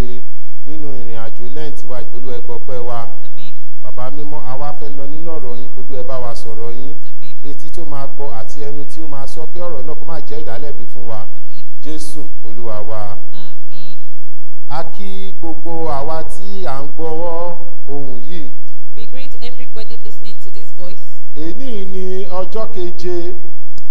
ṣe nínú ìrìn àjò Lent wa. Olúwa, ẹ gbọpẹ́ wa. Bàbá mímọ́, àwa fẹ́ lọ nínú ọ̀rọ̀ yín. Olúwa, ẹ bá wa sọ̀rọ̀ yín. Etí tó máa gbọ́ àti ẹnu tí ó máa sọ, kí ọ̀rọ̀ náà kó má jẹ́ ìdálẹ́bi fún wa. Jésù Olúwa wa. A kí gbogbo àwa tí à ń gbọ́ ohùn yìí. We greet everybody listening to this voice. Èní ni ọjọ́ keje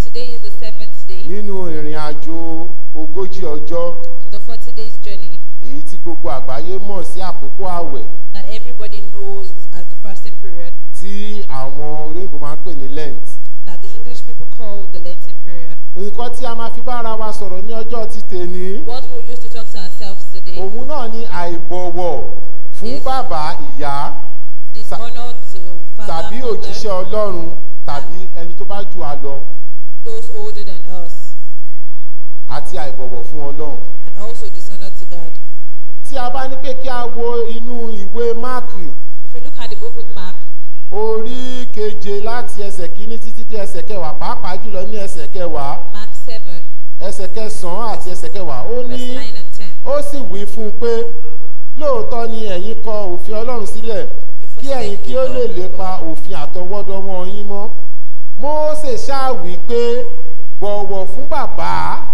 Today is the seventh day nínú ìrìn àjò 40 ọjọ́, in the 40 days journey èyí tí gbogbo àgbáyé mọ̀ sí àkókò àwẹ̀, that everybody knows as the fasting period, tí àwọn olóyìnbó máa ń pè ní Lent. that the English people call the Lenten period. Nǹkan tí a máa fi bá ara wa sọ̀rọ̀ ní ọjọ́ ti tèní, What we'll use to talk to ourselves today òun náà ni àìbọ̀wọ̀ fún bàbá, ìyá, dishonor to father, tàbí mother, òjíṣẹ́ Ọlọ́run, tàbí ẹni tó bá jù á lọ, those older than us, àti àìbọ̀wọ̀ fún Ọlọ́run. and also dishonor to God. Tí a bá ní pé kí a wo inú ìwé Máàkì, If we look at the book of Mark, orí keje, láti ẹsẹ̀ 1 títí dé ẹsẹ̀ 10, pàápàá jùlọ ní ẹsẹ̀ 10, Mark 7, ẹsẹ̀ 9 àti ẹsẹ̀ 10, ó verse ní, 9 and 10. ó sì wí fún un pé, "Lóòótọ́ ni ẹ̀yin kọ òfin Ọlọ́run sílẹ̀ kí ẹ̀yin kí ó lè lépa òfin àtọwọ́dọ́wọ́ yín mọ́. Mósè ṣáà wí pé, 'Bọ̀wọ̀ fún bàbá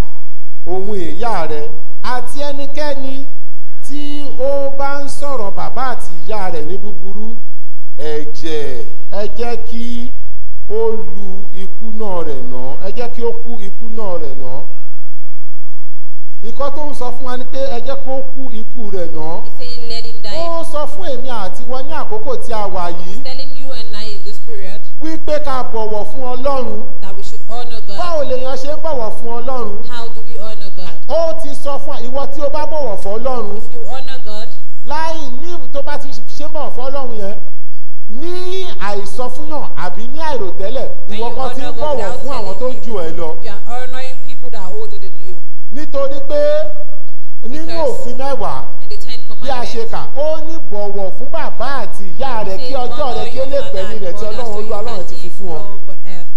òun ìyá rẹ,' àti ẹnikẹ́ni tí ó bá ń sọ̀rọ̀ bàbá àti ìyá rẹ̀ ní búburú, ẹ̀jẹ̀ ẹ jẹ́ kí ó lu ikú náà rẹ̀ ná, ẹ jẹ́ kí ó kú ikú náà rẹ̀ ná." Nǹkan tó ń sọ fún wa ni pé ẹ jẹ́ kó kú ikú rẹ̀ ná. He's saying, let him die. Ó ń sọ fún èmi àti wọn ní àkókò tí a wà yìí He's telling you and I in this period wípé ká bọ̀wọ̀ fún Ọlọ́run. that we should honor God. Báwo lèèyàn ṣe ń bọ̀wọ̀ fún Ọlọ́run? How do we honor God? Ó ti sọ fún ìwọ tí o bá bọ̀wọ̀ fún Ọlọ́run, If you honor God, láì ní tó bá ti ṣe bọ̀wọ̀ fún Ọlọ́run yẹn ní àìsọfúnyàn àbí ní àìròtẹ́lẹ̀, when ìwọ you kan ti ń honor God bọ̀wọ̀ without fún àwọn tó telling jù people, ẹ lọ. you are honoring people that are older than you. Nítorí pé nínú Because òfin 10, in the Ten bí a ṣe Commandments, kà, ó ní, "Bọ̀wọ̀ fún bàbá àti ìyá rẹ it kí says, ọjọ́ rẹ honor kí ó your lè father pẹ́ ní and ilẹ̀ tí mother Ọlọ́run so Olúwa you Ọlọ́run can ti fi live fún ọ." long on earth.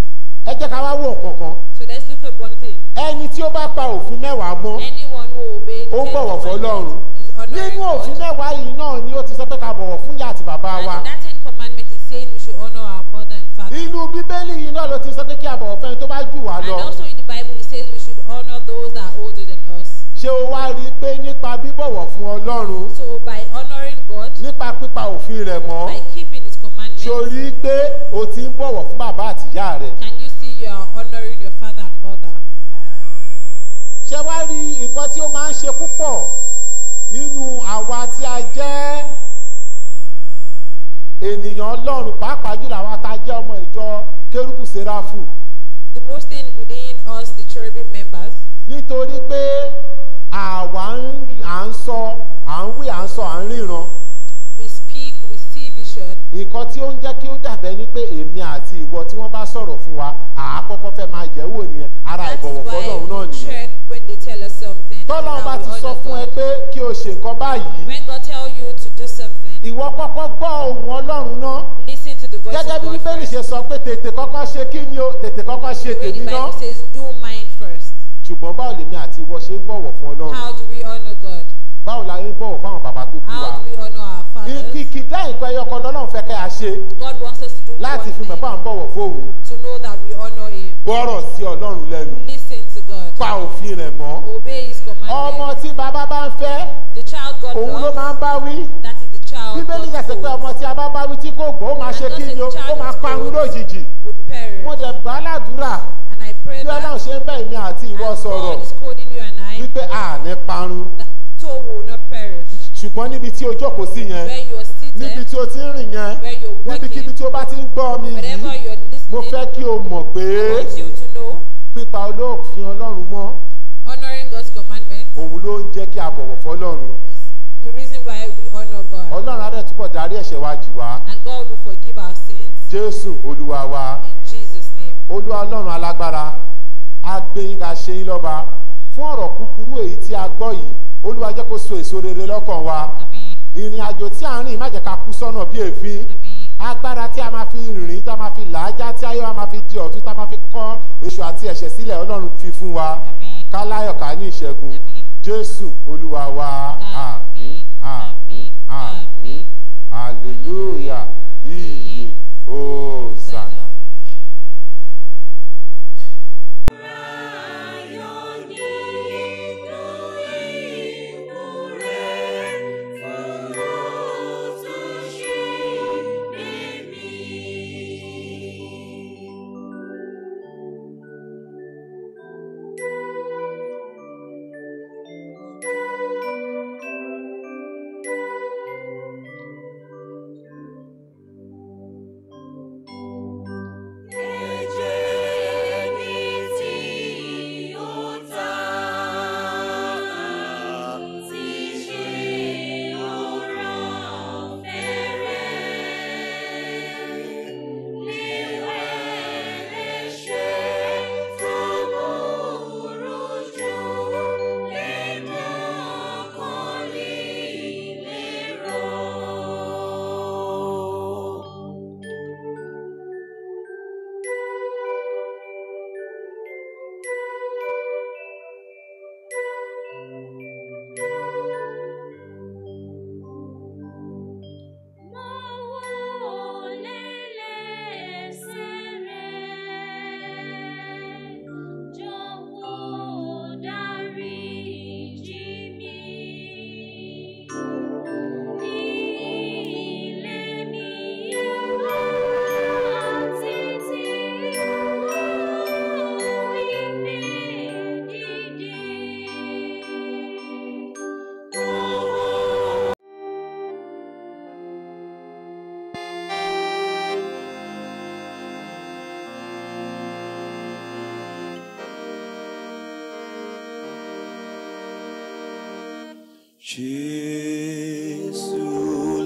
Ẹ jẹ́ ká wá wò nǹkan kan. So let's look at one thing. Ẹni tí ó bá pa òfin 10 mọ́, Anyone who obeys ó the ń Ten bọ̀wọ̀ fún Ọlọ́run. Commandments is honoring Nínú òfin God. 10 yìí náà ni ó ti sọ pé ká bọ̀wọ̀ fún ìyá àti bàbá And wa. in that Ten Commandments is saying we should honor our mother and father. Inú Bíbélì yìí náà ló ti sọ pé kí a bọ̀wọ̀ fẹ́ni tó bá jù wá And lọ. also in the Bible it says we should honor those that are older than us. Ṣé o wá rí i pé nípa bíbọ̀wọ̀ fún Ọlọ́run, So by honoring God, nípa pípa òfin rẹ̀ mọ́, by keeping his commandments, ṣé o rí i pé o ti ń bọ̀wọ̀ fún bàbá àti ìyá rẹ̀? can you see you are honoring your father and mother? Ṣé wá rí nǹkan tí ó máa ń ṣe púpọ̀ nínú àwa tí a jẹ́ ènìyàn Ọlọ́run, pàápàá jùlọ àwa tá a jẹ́ ọmọ ìjọ Kérúbù Séráfù? The most thing within us, the cherubim members, Nítorí pé àwa à ń sọ, à ń wí, à ń sọ, à ń ríran. we speak, we see vision. Nǹkan tí ó ń jẹ́ kí ó dàbẹ́ ni pé èmi àti ìwọ, tí wọ́n bá sọ̀rọ̀ fún wa, àá kọ́kọ́ fẹ́ máa yẹ̀ wò nìyẹn. Ara That is ìbọ̀wọ̀ why fọ́lọ́run náà we nìyẹn. check when they tell us something. Tọ́lọ́run Now bá we ti sọ honor fún ẹ God. pé kí o ṣe nǹkan báyìí, When God tell you to do something, ìwọ kọ́kọ́ gbọ́ ohùn Ọlọ́run náà. listen to the voice Gẹ́gẹ́ of bí God Bíbélì first. ṣe sọ pé tètè kọ́kọ́ ṣe kí ni o, tètè kọ́kọ́ ṣe The way tèmi the náà. Bible says, do mine first. Ṣùgbọ́n báwo lèmi àti ìwọ ṣe ń bọ̀wọ̀ fún Ọlọ́run? How do we honor God? Báwo la ń bọ̀wọ̀ fún àwọn bàbá tó bí wa? How do we honor our fathers? Kìkìdá nǹkan ẹyọ kan lọ́lọ́run fẹ́ kẹ́ a ṣe God wants us to do láti one fi mọ̀ thing, pé à ń bọ̀wọ̀ fóun. to know that we honor Him. Gbọ́rọ̀ sí Ọlọ́run lẹ́nu, Listen to God. pa òfin rẹ̀ mọ́. Obey His Ọmọ commandments. tí bàbá bá ń fẹ́, The child God òun ló loves, máa ń bá wí. that is the child Bíbélì God yẹn sọ pé holds, ọmọ tí a bá bá wí tí kò gbọ́, ó máa ṣe And kí God ni said o, the ó child máa is parun old. lójijì. Would perish. Mo dẹ̀ gbà á ládùúrà And I pray bí that Ọlọ́run ṣe ń bá èmi àti ìwọ as sọ̀rọ̀ God is coding you and I, wípé a ní parun. that so we will not perish. Ṣùgbọ́n níbi tí o jókòó sí yẹn, Where you are níbi seated, tí o ti ń rìn yẹn, where you're níbikíbi working, tí o bá ti ń gbọ́ mi wherever yìí, you're mo listening, fẹ́ kí o mọ̀ pé I want you to know, pípa olóòfin Ọlọ́run mọ́, honoring God's commandments òun ló ń jẹ́ kí a bọ̀wọ̀ fọ́lọ́run. is the reason why we honor God. Ọlọ́run á dẹ̀ túbọ̀ dárí ẹ̀ṣẹ̀ wa jì wá. And God will forgive our sins Jésù Olúwa wa. in Jesus' name. Olúwa Ọlọ́run alágbára, a gbé yín ga, ṣe yín lọ́ba fún ọ̀rọ̀ kúkúrú èyí tí a gbọ́ yìí. Olúwa, jẹ́ kó so èso rere lọ́kàn wa. Amen. Ìrìn àjò tí à ń rìn, má jẹ́ ká kú sọ́nà bí èéfín. Amen. Agbára tí a máa fi rìn, tá a máa fi làájá, tí ayé wa máa fi di ọ̀tún, tá a máa fi kọ́ èṣù àti ẹ̀ṣẹ̀ sílẹ̀, Ọlọ́run, fi fún wa. Amen. Ká láyọ̀, ká ní ìṣẹ́gun. Amen. Jésù Olúwa wa. Àmín, àmín, àmín. Hallelujah. Iye. Hosanna. Jésù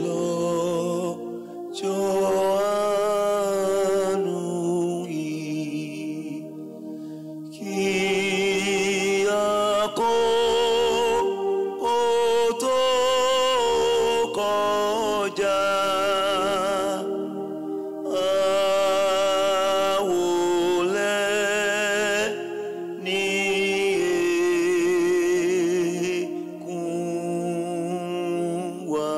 lọ́jọ́ àánú yìí, kí àkókò tó kọjá, àwòlẹ́ ní ẹ̀kún wa.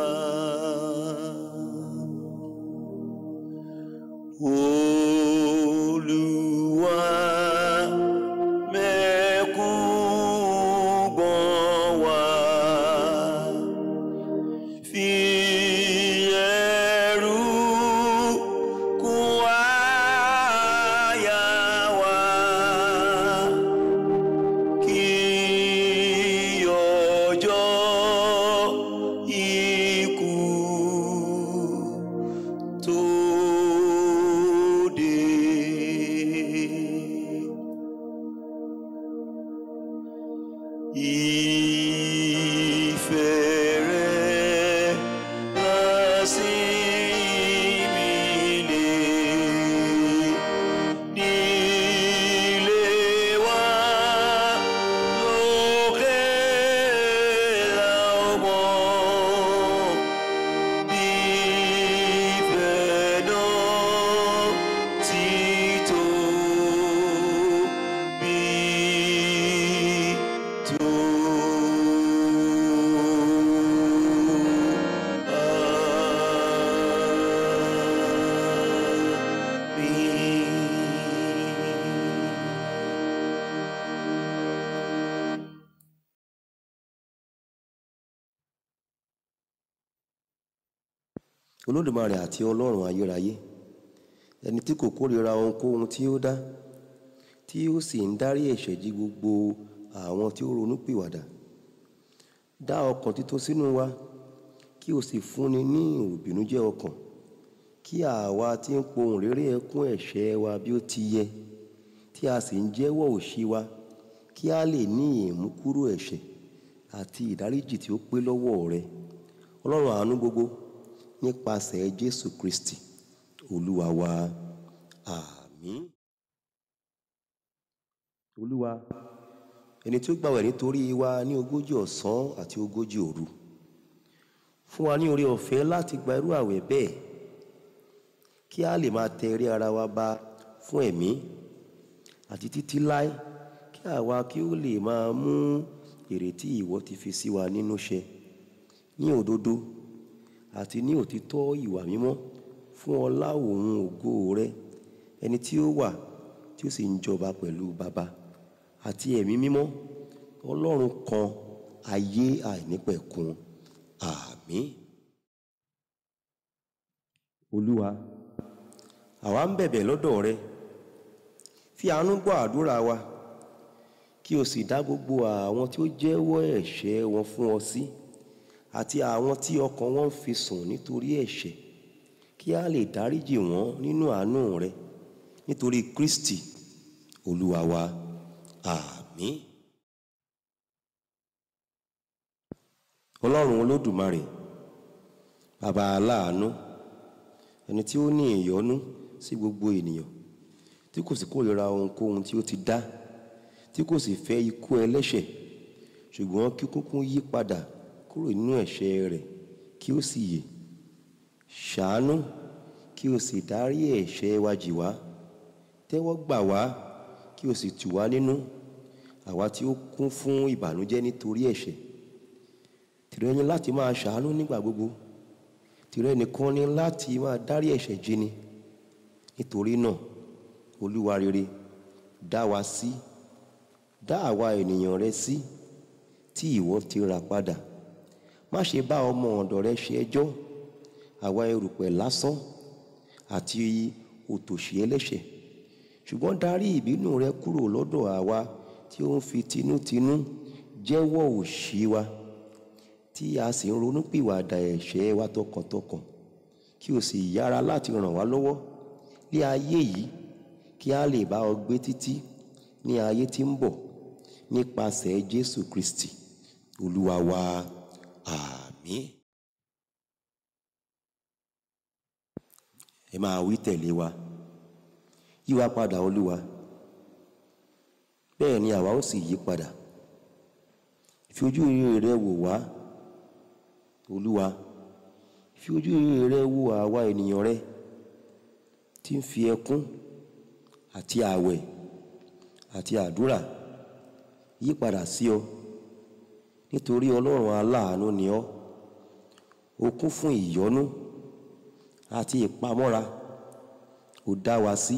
Olúwa mẹ́kún gbọ̀n wá, fi ẹ̀rù kún àyà wa, kí ọjọ́ ikú tó dé. Ìfẹ́ rẹ lásìmí lè nílé wa lókè làwọn bí ìfẹ́ náà ti tóbi tó. Àmín. Olódùmarè àti Ọlọ́run ayérayé, ẹni tí kò kórìíra ohunkóhun tí ó dá, tí ó sì ń dárí ẹ̀ṣẹ̀ jì gbogbo àwọn tí ó ronúpìwàdà, dá ọkàn títún sínú wa, kí o sì fúnni ní ìròbìnújẹ́ ọkàn, kí àwa tí ń pohùn réré ẹkún ẹ̀ṣẹ̀ wa bí ó ti yẹ, tí a sì ń jẹ́wọ́ òṣì wa, kí a lè ní ìmúkúrò ẹ̀ṣẹ̀ àti ìdáríjì tí ó pé lọ́wọ́ rẹ, Ọlọ́run àánú gbogbo, nípasẹ̀ Jésù Kristi Olúwa wa. Àmín. Olúwa, ẹni tí ó gbàwẹ̀ nítorí wa ní 40 ọ̀sán àti 40 òru, fún wa ní oore ọ̀fẹ́ láti gba irú àwẹ̀ bẹ́ẹ̀, kí a lè máa tẹ eré ara wa ba fún ẹ̀mí àti títí láé, kí àwa kí ó lè máa mú ìrètí ìwọ ti fi sí wa nínú ṣẹ ní òdodo àti ní òtítọ́ ìwà mímọ́ fún ọlá òun ògo rẹ, ẹni tí ó wà tí ó sì ń jọba pẹ̀lú Baba àti Ẹ̀mí Mímọ́, Ọlọ́run kan ayé àìnípẹ̀kun. Àmín. Olúwa, àwa ń bẹ̀bẹ̀ lọ́dọ̀ rẹ, fi àánú gbọ́ àdúrà wa, kí o sì dá gbogbo àwọn tí ó jẹ́wọ́ ẹ̀ṣẹ̀ wọn fún ọ sí, àti àwọn tí ọkàn wọn ń fi sùn nítorí ẹ̀ṣẹ̀, kí a lè dáríjì wọ́n nínú àánú rẹ, nítorí Kristi Olúwa wa. Àmín. Ọlọ́run Olódùmarè, Baba aláàánú, ẹni tí ó ní ìyọ́nú sí gbogbo ènìyàn, tí kò sì kórìíra ohunkóhun tí ó ti dá, tí kò sì fẹ́ ikú ẹlẹ́ṣẹ̀, ṣùgbọ́n kí kúkú yí padà kúrò nínú ẹ̀ṣẹ̀ rẹ̀ kí ó sì yè. Ṣàánú kí o sì dárí ẹ̀ṣẹ̀ wa jì wá, tẹ́wọ́ gbà wá kí o sì tù wá nínú, àwa tí ó kún fún ìbànújẹ́ nítorí ẹ̀ṣẹ̀. Tìrẹ ni láti máa ṣàánú nígbà gbogbo, tìrẹ nìkan ni láti máa dárí ẹ̀ṣẹ̀ jì ni. Nítorí náà, Olúwa rere, dá wa sí, dá àwa ènìyàn rẹ sí tí ìwọ ti rà padà. Má ṣe bá ọmọ ọ̀dọ̀ rẹ ṣe ẹjọ́, àwa erùpẹ̀ lásán àti òtòṣì ẹlẹ́ṣẹ̀, ṣùgbọ́n darí ìbínú rẹ kúrò lọ́dọ̀ àwa tí ó ń fi tinútinú jẹ́wọ́ òṣì wa, tí a sì ń ronúpìwàdà ẹ̀ṣẹ̀ wa tọkàntọkàn, kí o sì yára láti ràn wá lọ́wọ́ ní ayé yìí, kí a lè bá ọ gbé títí ní ayé tí ń bọ̀, nípasẹ̀ Jésù Kristi Olúwa wa. Àmín. Ẹ máa wí tẹ̀lé wa: yí wa padà, Olúwa, bẹ́ẹ̀ ni àwa ó sì yí padà. Fi ojú rere rẹ wò wá, Olúwa, fi ojú rere rẹ wò àwa ènìyàn rẹ tí ń fi ẹkún àti ààwẹ̀ àti àdúrà yí padà sí ọ, nítorí Ọlọ́run aláàánú ni ọ́, ó kún fún ìyọ́nú àti ìpamọ́ra. Ó dá wa sí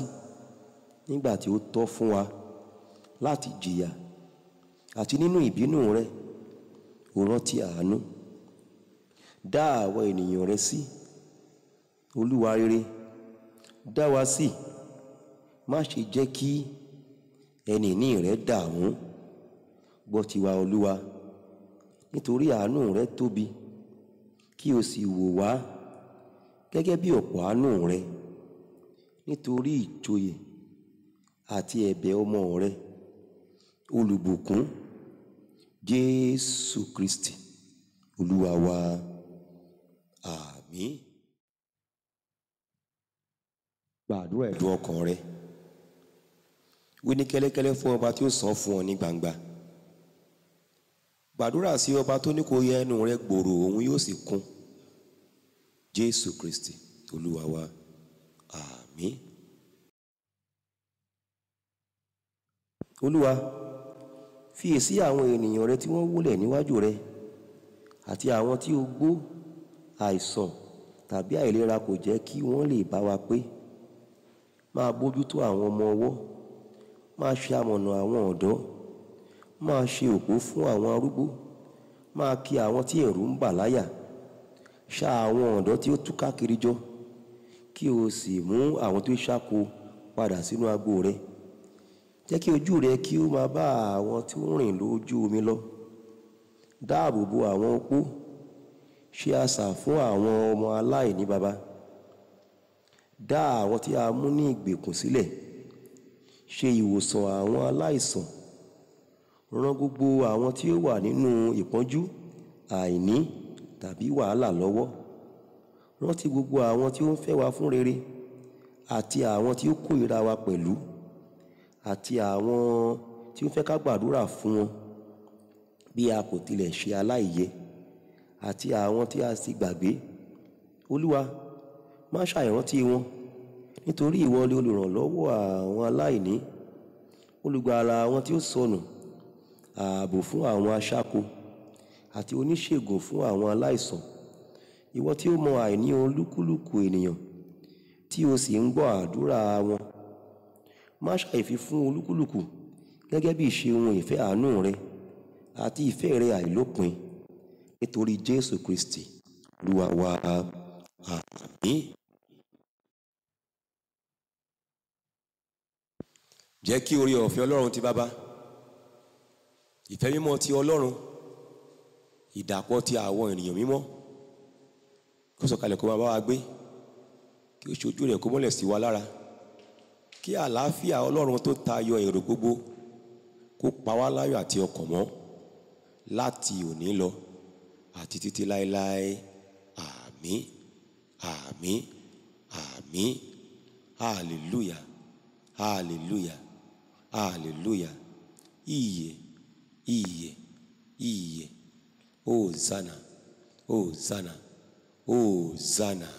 nígbà tí ó tọ́ fún wa láti jìyà, àti nínú ìbínú rẹ ó rántí àánú. Dá àwọn ènìyàn rẹ sí, Olúwa rere, dá wa sí, má ṣe jẹ́ kí ẹni ìní rẹ dààmú. Gbọ́ tiwa, Olúwa, nítorí àánú rẹ tóbi, kí o sì wò wá gẹ́gẹ́ bí ọ̀pọ̀ àánú rẹ, nítorí ìjòyè àti ẹ̀bẹ̀ ọmọ rẹ, olùbùkún Jésù Kristi Olúwa wa. Àmín. Gbàdúrà ẹ̀dùn ọkàn rẹ. Wí ní kẹ́lẹ́kẹ́lẹ́ fún ọba tí ó sọ fún ọ ní gbangba. Gbàdúrà sí ọba tó ní kó yẹ ẹnu rẹ gbòòrò, òun yóò sì kún. Jésù Kristi Olúwa wa. Àmín. Olúwa, fiyèsí àwọn ènìyàn rẹ tí wọ́n wólẹ̀ níwájú rẹ, àti àwọn tí ó gbó, àìsàn tàbí àìlera kò jẹ́ kí wọ́n lè bá wa pé. Máa bójútó àwọn ọmọ ọwọ́, máa ṣe amọ̀nà àwọn ọ̀dọ́, máa ṣe òpó fún àwọn arúgbó, máa kì àwọn tí ẹ̀rù ń bà láyà, ṣá àwọn ọ̀dọ́ tí ó túká kiri jọ, kí o sì mú àwọn tí ó ṣáko padà sínú agbo rẹ. Jẹ́ kí ojú rẹ kí ó máa bá àwọn tí ó rìn lójú omi lọ. Dáàbò bo àwọn opó, ṣe asà fún àwọn ọmọ aláìní baba. Dá àwọn tí a mú ní ìgbèkùn sílẹ̀, ṣe ìwòsàn àwọn aláìsàn. Ràn gbogbo àwọn tí ó wà nínú ìpọ́njú, àìní tàbí wàhálà lọ́wọ́. Rántí gbogbo àwọn tí ó ń fẹ́ wa fún rere, àti àwọn tí ó kórìíra wa pẹ̀lú, àti àwọn tí ó fẹ́ ká gbàdúrà fún wọn bí a kò tilẹ̀ ṣe aláìyẹ, àti àwọn tí a sì gbàgbé. Olúwa, má ṣàìrántí wọn, nítorí ìwọ ni olùrànlọ́wọ́ àwọn aláìní, olùgbàlà àwọn tí ó sọnù, ààbò fún àwọn aṣáko àti oníṣègùn fún àwọn aláìsàn. Ìwọ tí ó mọ àìní olúkúlùkù ènìyàn, tí o sì ń gbọ́ àdúrà wọn, má ṣàì fi fún olúkúlùkù gẹ́gẹ́ bí ìṣe ohun ìfẹ́ àánú rẹ àti ìfẹ́ rẹ àìlópin, nítorí Jésù Kristi Olúwa wa. Àmín. Jẹ́ kí oore ọ̀fẹ́ Ọlọ́run ti Baba, ìfẹ́ mímọ́ ti Ọlọ́run, ìdàpọ̀ ti àwọn ènìyàn mímọ́, kó sọ̀kalẹ̀ kó máa bá wa gbé, kí ó ṣojú rẹ̀ kó mọ́lẹ̀ sí wa lára, kí àlàáfíà Ọlọ́run tó tayọ èrò gbogbo kó pa wá láyọ̀ àti ọkàn mọ́ láti òní lọ àti títí láéláé. Àmín, àmín, àmín. Hallelujah, hallelujah, hallelujah. Ìyè, ìyè, ìyè. Hosanna, Hosanna, Hosanna.